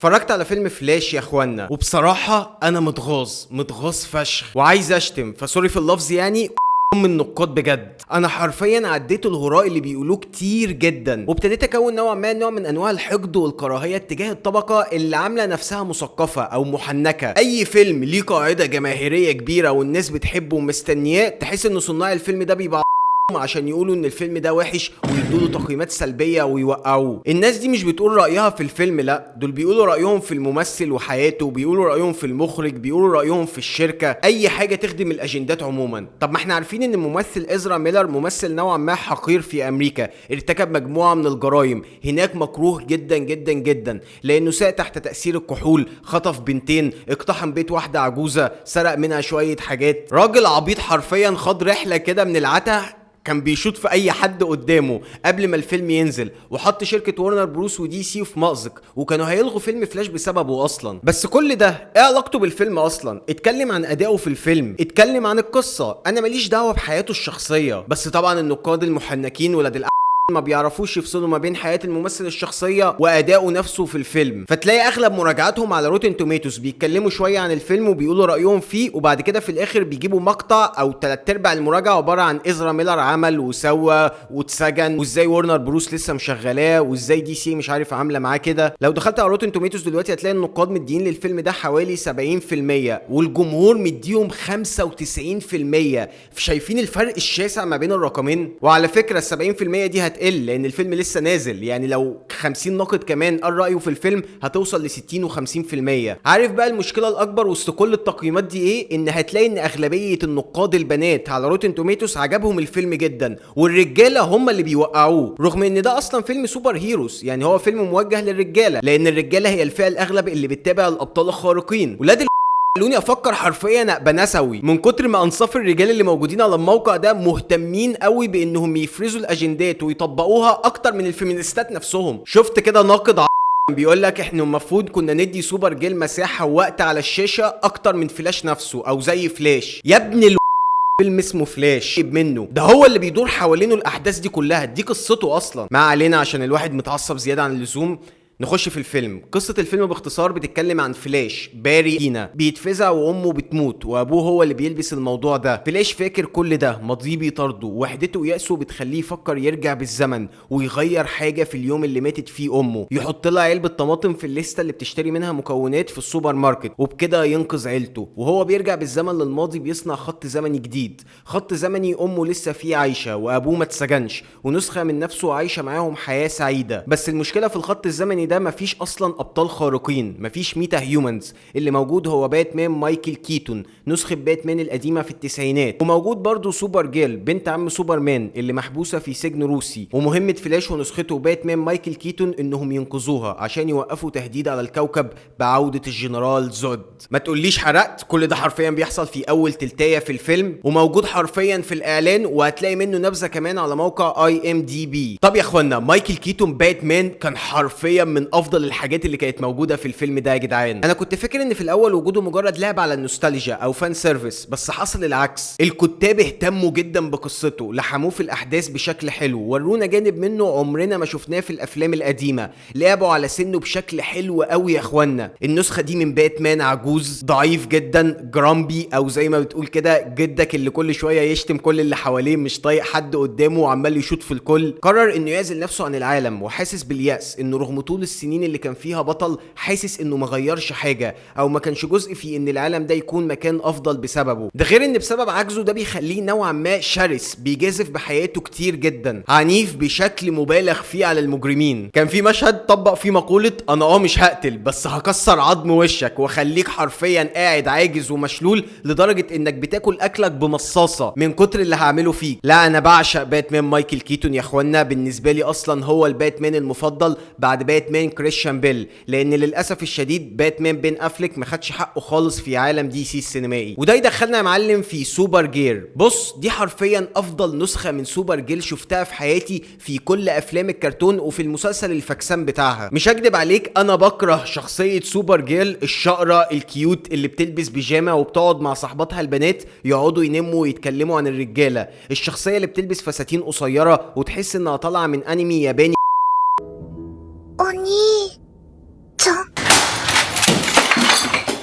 اتفرجت على فيلم فلاش يا اخوانا، وبصراحة انا متغاظ متغاظ فشخ وعايز اشتم، ف sorry في اللفظ، يعني من النقاد بجد. انا حرفيا عديت الهراء اللي بيقولوه كتير جدا، وابتديت اكون نوعا ما نوع من انواع الحقد والكراهية اتجاه الطبقة اللي عامله نفسها مثقفة او محنكة. اي فيلم ليه قاعدة جماهيرية كبيرة والناس بتحبه ومستنياه، تحس ان صناع الفيلم ده بيبقى عشان يقولوا ان الفيلم ده وحش ويدوا له تقييمات سلبية ويوقعوه. الناس دي مش بتقول رايها في الفيلم، لا، دول بيقولوا رايهم في الممثل وحياته، بيقولوا رايهم في المخرج، بيقولوا رايهم في الشركه، اي حاجة تخدم الاجندات عموما. طب ما احنا عارفين ان الممثل ازرا ميلر ممثل نوعا ما حقير في امريكا، ارتكب مجموعة من الجرائم هناك، مكروه جدا جدا جدا لانه ساق تحت تاثير الكحول، خطف بنتين، اقتحم بيت واحدة عجوزه، سرق منها شوية حاجات. راجل عبيط حرفيا، خد رحله كده من العته، كان بيشوط في اي حد قدامه قبل ما الفيلم ينزل، وحط شركة ورنر بروس ودي سي في مأزق، وكانوا هيلغوا فيلم فلاش بسببه اصلا. بس كل ده ايه علاقته بالفيلم اصلا؟ اتكلم عن ادائه في الفيلم، اتكلم عن القصه، انا ماليش دعوه بحياته الشخصيه. بس طبعا النقاد المحنكين ولاد ما بيعرفوش يفصلوا ما بين حياة الممثل الشخصية وأدائه نفسه في الفيلم، فتلاقي أغلب مراجعاتهم على Rotten Tomatoes بيتكلموا شوية عن الفيلم وبيقولوا رأيهم فيه، وبعد كده في الآخر بيجيبوا مقطع أو تلات أرباع المراجعة عبارة عن إزرا ميلر عمل وسوى واتسجن، وإزاي ورنر بروس لسه مشغلاه، وإزاي دي سي مش عارف عاملة معاه كده. لو دخلت على Rotten Tomatoes دلوقتي هتلاقي النقاد مديين للفيلم ده حوالي 70% والجمهور مديهم 95%. شايفين الفرق الشاسع ما بين الرقمين؟ وعلى فكرة ال 70% دي هتقل لان الفيلم لسه نازل، يعني لو 50 ناقد كمان قال رايه في الفيلم هتوصل ل 60 و50%. عارف بقى المشكلة الاكبر وسط كل التقييمات دي ايه؟ ان هتلاقي ان اغلبية النقاد البنات على Rotten Tomatoes عجبهم الفيلم جدا، والرجاله هم اللي بيوقعوه، رغم ان ده اصلا فيلم super heroes، يعني هو فيلم موجه للرجاله، لان الرجالة هي الفئة الاغلب اللي بتتابع الابطال الخارقين. ولاد خلوني افكر حرفيا ابقى نسوي من كتر ما انصاف الرجال اللي موجودين على الموقع ده مهتمين قوي بانهم يفرزوا الاجندات ويطبقوها اكتر من ال feministات نفسهم. شفت كده ناقد بيقول لك احنا المفروض كنا ندي سوبر جيل مساحة ووقت على الشاشة اكتر من فلاش نفسه، او زي فلاش. يا ابن فيلم اسمه فلاش منه، ده هو اللي بيدور حوالينه الاحداث دي كلها، دي قصته اصلا. ما علينا عشان الواحد متعصب زيادة عن اللزوم، نخش في الفيلم. قصة الفيلم باختصار بتتكلم عن فلاش باري كينا بيتفزع وامه بتموت وابوه هو اللي بيلبس الموضوع ده. فلاش فاكر كل ده، ماضيه بيطارده، وحدته ويأسه بتخليه يفكر يرجع بالزمن ويغير حاجة في اليوم اللي ماتت فيه امه، يحط لها علبة طماطم في الليستة اللي بتشتري منها مكونات في السوبر ماركت، وبكده ينقذ عيلته. وهو بيرجع بالزمن للماضي بيصنع خط زمني جديد، خط زمني امه لسه فيه عايشة وابوه ما اتسجنش، ونسخة من نفسه عايشة معاهم حياة سعيدة. بس المشكلة في الخط الزمني ده مفيش اصلا ابطال خارقين، مفيش meta humans، اللي موجود هو باتمان مايكل كيتون نسخة باتمان القديمة في التسعينات، وموجود برضه سوبر جيل بنت عم سوبرمان اللي محبوسة في سجن روسي. ومهمة فلاش ونسخته باتمان مايكل كيتون انهم ينقذوها عشان يوقفوا تهديد على الكوكب بعودة الجنرال زود. ما تقوليش حرقت، كل ده حرفيا بيحصل في اول تلتاية في الفيلم، وموجود حرفيا في الاعلان، وهتلاقي منه نبذة كمان على موقع IMDb. طب يا اخوانا، مايكل كيتون باتمان كان حرفيا من افضل الحاجات اللي كانت موجودة في الفيلم ده يا جدعان. انا كنت فاكر ان في الاول وجوده مجرد لعب على النوستالجيا او fan service، بس حصل العكس. الكتاب اهتموا جدا بقصته، لحموه في الاحداث بشكل حلو، ورونا جانب منه عمرنا ما شفناه في الافلام القديمة، لعبوا على سنة بشكل حلو قوي يا اخوانا. النسخة دي من باتمان عجوز ضعيف جدا، grumpy، او زي ما بتقول كده جدك اللي كل شوية يشتم كل اللي حواليه، مش طايق حد قدامه وعمال يشوط في الكل. قرر انه يعزل نفسه عن العالم، وحاسس باليأس انه رغم طول السنين اللي كان فيها بطل حاسس انه ما غيرش حاجة او ما كانش جزء في ان العالم ده يكون مكان افضل بسببه. ده غير ان بسبب عجزه ده بيخليه نوعا ما شرس، بيجازف بحياته كتير جدا، عنيف بشكل مبالغ فيه على المجرمين. كان في مشهد طبق فيه مقولة انا مش هقتل بس هكسر عظم وشك واخليك حرفيا قاعد عاجز ومشلول لدرجة انك بتاكل اكلك بمصاصه من كتر اللي هعمله فيك. لا، انا بعشق باتمان مايكل كيتون يا اخوانا، بالنسبة لي اصلا هو الباتمان المفضل بعد باتمان كريستيان بيل، لان للاسف الشديد باتمان بين افليك ما خدش حقه خالص في عالم دي سي السينمائي. وده يدخلنا يا معلم في سوبر جير. بص، دي حرفيا افضل نسخه من سوبر جيل شفتها في حياتي في كل افلام الكرتون وفي المسلسل الفاكسان بتاعها. مش هكدب عليك، انا بكره شخصية سوبر جيل الشقره ال cute اللي بتلبس بيجامه وبتقعد مع صاحباتها البنات يقعدوا ينموا ويتكلموا عن الرجالة، الشخصية اللي بتلبس فساتين قصيرة وتحس انها طالعه من انمي ياباني. お兄ちゃん。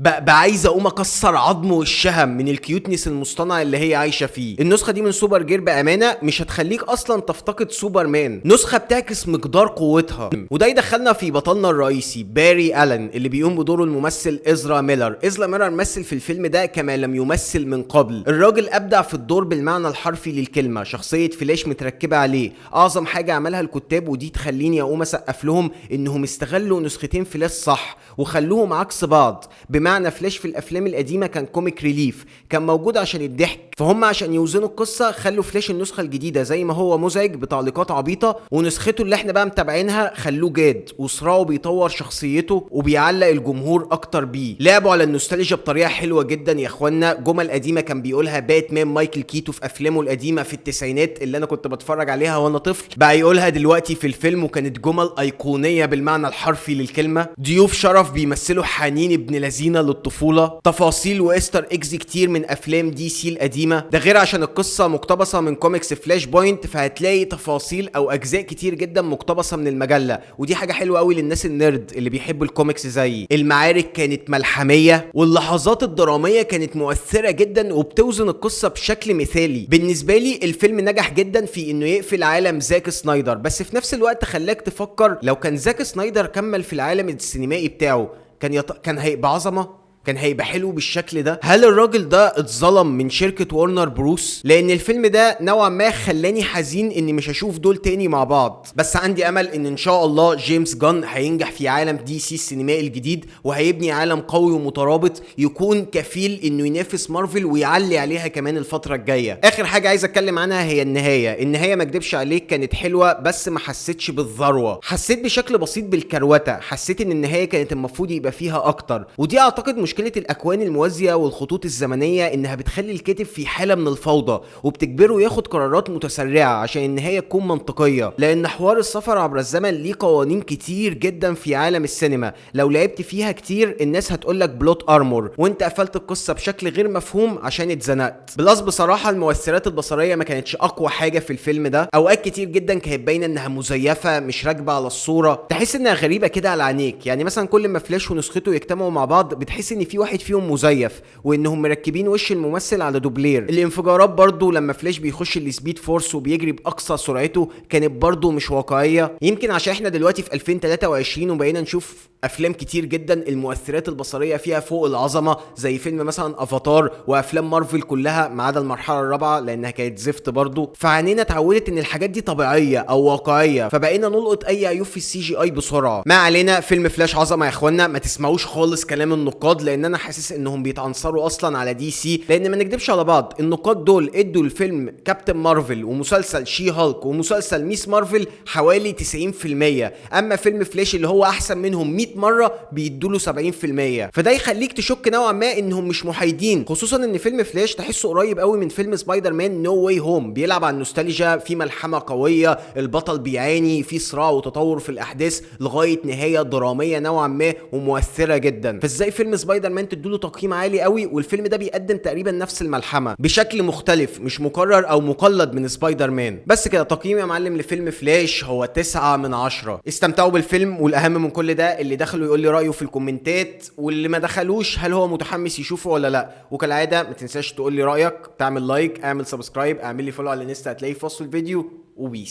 بقى عايز اقوم اكسر عظم وشها من ال cuteness المصطنع اللي هي عايشه فيه. النسخة دي من سوبر جير بامانه مش هتخليك اصلا تفتقد سوبرمان، نسخه بتعكس مقدار قوتها. وده يدخلنا في بطلنا الرئيسي باري الن اللي بيقوم بدوره الممثل إزرا ميلر. إزرا ميلر مثل في الفيلم ده كما لم يمثل من قبل. الراجل ابدع في الدور بالمعنى الحرفي للكلمة، شخصية فلاش متركبه عليه. اعظم حاجة عملها الكتاب، ودي تخليني اقوم اسقف لهم، انهم استغلوا نسختين فلاش صح وخلوهم عكس بعض. بمعنى فلاش في الافلام القديمة كان comic relief، كان موجود عشان الضحك، فهم عشان يوزنوا القصة خلوا فلاش النسخة الجديدة زي ما هو مزعج بتعليقات عبيطه، ونسخته اللي احنا بقى متابعينها خلوه جاد وصراعه بيطور شخصيته وبيعلق الجمهور اكتر بيه. لعبوا على النوستالجيا بطريقة حلوة جدا يا اخوانا. جمل قديمة كان بيقولها باتمان مايكل كيتو في افلامه القديمة في التسعينات اللي انا كنت بتفرج عليها وانا طفل، بقى يقولها دلوقتي في الفيلم، وكانت جمل ايقونيه بالمعنى الحرفي للكلمة. ضيوف شرف بيمثلوا حنين ابن لذينه للطفوله، تفاصيل و Easter eggs كتير من افلام DC القديمة. ده غير عشان القصة مقتبسة من comics Flashpoint، فهتلاقي تفاصيل او اجزاء كتير جدا مقتبسة من المجلة، ودي حاجة حلوة قوي للناس ال nerd اللي بيحبوا الكوميكس زيي. المعارك كانت ملحميه، واللحظات الدرامية كانت مؤثرة جدا وبتوزن القصة بشكل مثالي. بالنسبة لي الفيلم نجح جدا في انه يقفل عالم زاك سنايدر، بس في نفس الوقت خلاك تفكر لو كان زاك سنايدر كمل في العالم السينمائي بتاعه كان هيبقى عظمه، كان هيبقى حلو بالشكل ده. هل الراجل ده اتظلم من شركة ورنر بروس؟ لان الفيلم ده نوعا ما خلاني حزين اني مش هشوف دول تاني مع بعض، بس عندي امل ان شاء الله جيمس جان هينجح في عالم DC السينمائي الجديد، وهيبني عالم قوي ومترابط يكون كفيل انه ينافس مارفل ويعلي عليها كمان الفترة الجاية. اخر حاجة عايز اتكلم عنها هي النهاية. النهاية ما اكدبش عليك كانت حلوة، بس ما حسيتش بالذروة، حسيت بشكل بسيط بالكروتة، حسيت ان النهاية كانت المفروض يبقى فيها اكتر. ودي اعتقد مشكلة الاكوان الموازية والخطوط الزمنية، انها بتخلي الكاتب في حالة من الفوضى وبتجبره ياخد قرارات متسرعة عشان النهاية تكون منطقية. لان حوار السفر عبر الزمن ليه قوانين كتير جدا في عالم السينما، لو لعبت فيها كتير الناس هتقولك plot armor وانت قفلت القصة بشكل غير مفهوم عشان اتزنقت. plus بصراحة المؤثرات البصرية ما كانتش اقوى حاجة في الفيلم ده، اوقات كتير جدا كانت باينة انها مزيفة مش راكبة على الصورة، تحس انها غريبة كده على عينيك. يعني مثلا كل ما فلاش ونسخته يجتمعوا مع بعض بتحس ان في واحد فيهم مزيف وانهم مركبين وش الممثل على دوبلير. الانفجارات برضو لما فلاش بيخش ال Speed Force وبيجري باقصى سرعته كانت برضو مش واقعية. يمكن عشان احنا دلوقتي في 2023 وبقينا نشوف افلام كتير جدا المؤثرات البصرية فيها فوق العظمة، زي فيلم مثلا افاتار وافلام مارفل كلها ما عدا المرحلة الرابعة لانها كانت زفت برضو. فعينينا اتعودت ان الحاجات دي طبيعية او واقعية، فبقينا نلقط اي عيوب في ال CGI بسرعة. ما علينا، فيلم فلاش عظمه يا اخوانا، ما تسمعوش خالص كلام النقاد لان انا حاسس انهم بيتعنصروا اصلا على DC. لان ما نكدبش على بعض، النقاد دول ادوا الفيلم كابتن مارفل ومسلسل شي هالك ومسلسل ميس مارفل حوالي 90%، اما فيلم فلاش اللي هو احسن منهم 100 مرة بيدوا له 70%. فده يخليك تشك نوعا ما انهم مش محايدين، خصوصا ان فيلم فلاش تحسه قريب قوي من فيلم سبايدر مان No Way Home، بيلعب على النوستالجيا، في ملحمة قوية، البطل بيعاني، في صراع وتطور في الاحداث لغاية نهاية درامية نوعا ما ومؤثرة جدا. فازاي فيلم سبايدر مان تدوله تقييم عالي قوي والفيلم ده بيقدم تقريبا نفس الملحمة بشكل مختلف، مش مكرر او مقلد من سبايدر مان؟ بس كده تقييم يا معلم لفيلم فلاش هو 9 من 10. استمتعوا بالفيلم، والاهم من كل ده اللي دخلوا يقول لي رايه في الكومنتات، واللي ما دخلوش هل هو متحمس يشوفه ولا لا. وكالعادة ما تنساش تقول لي رايك، تعمل like، اعمل subscribe، اعمل لي follow على الانستا، هتلاقيه في وصف الفيديو. و peace.